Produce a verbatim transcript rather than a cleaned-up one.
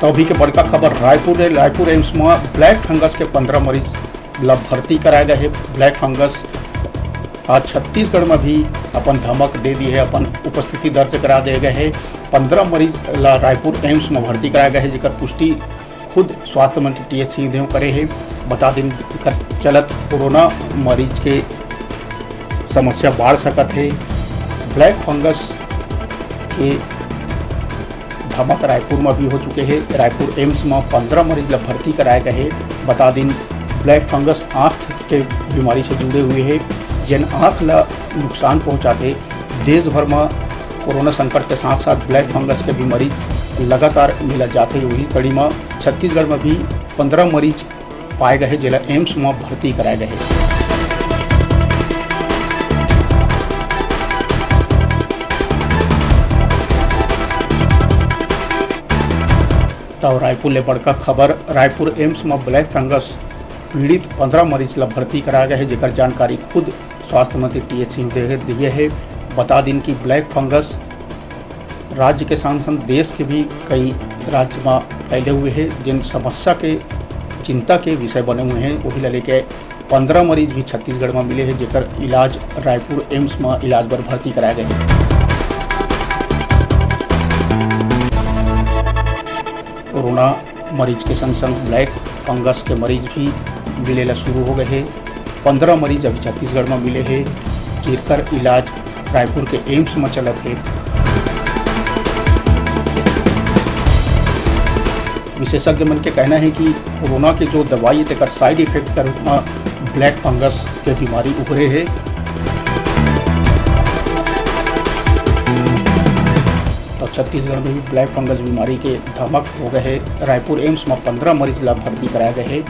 तो अभी के बड़का खबर रायपुर ले। रायपुर एम्स म ब्लैक फंगस के पंद्रह मरीज ला भर्ती कराए गए हे। ब्लैक फंगस आज छत्तीसगढ़ म भी अपन धमक दे दी हे, अपन उपस्थिति दर्ज करा दे गए हे। पंद्रह मरीज ला रायपुर एम्स म भर्ती कराए गए हे, जेकर पुष्टि खुद स्वास्थ्य मंत्री टीएस सिंहदेव करे हे। बता दिन, चलत कोरोना मरीज के समस्या बाढ़ सकत हे। ब्लैक फंगस के धमक रायपुर म भी हो चुके हे। रायपुर एम्स म पंद्रह मरीज ला भर्ती कराए गए हे। बता दिन, ब्लैक फंगस आँख के बीमारी से जुड़े हुए हे, जेन आँख ला नुकसान पहुँचाथे। देश भर म कोरोना संकट के साथ-साथ ब्लैक फंगस के बीमारी लगातार मिलत जात हे। वही कड़ी म छत्तीसगढ़ म भी पंद्रह मरीज पाए गए हे, जेला एम्स म भर्ती कराए गए हे। तो रायपुर ले बड़का खबर, रायपुर एम्स म ब्लैक फंगस पीड़ित पंद्रह मरीज ला भर्ती कराए गए हे, जेकर जानकारी खुद स्वास्थ्य मंत्री टीएस सिंहदेव दिए हे। बता दिन कि ब्लैक फंगस राज्य के साथ साथ देश के भी कई राज्य म फैले हुए हे, जिन समस्या के चिंता के विषय बने हुए हे। वही ला लेके पंद्रह मरीज भी छत्तीसगढ़ म मिले हे, जेकर इलाज रायपुर एम्स म इलाज बर भर्ती कराए गए हे। कोरोना मरीज के संग संग ब्लैक फंगस के मरीज भी मिले ला शुरू हो गए हे। पंद्रह मरीज अभी छत्तीसगढ़ म मिले हे, जेकर इलाज रायपुर के एम्स म चलत हे। विशेषज्ञ मन के कहना हे कि कोरोना के जो दवाई हे, तेकर साइड इफेक्ट के रूप म ब्लैक फंगस के बीमारी उभरे हे। तो छत्तीसगढ़ में भी ब्लैक फंगस बीमारी के धमक हो गए हे। रायपुर एम्स म पंद्रह मरीज ला भर्ती कराए गए हे।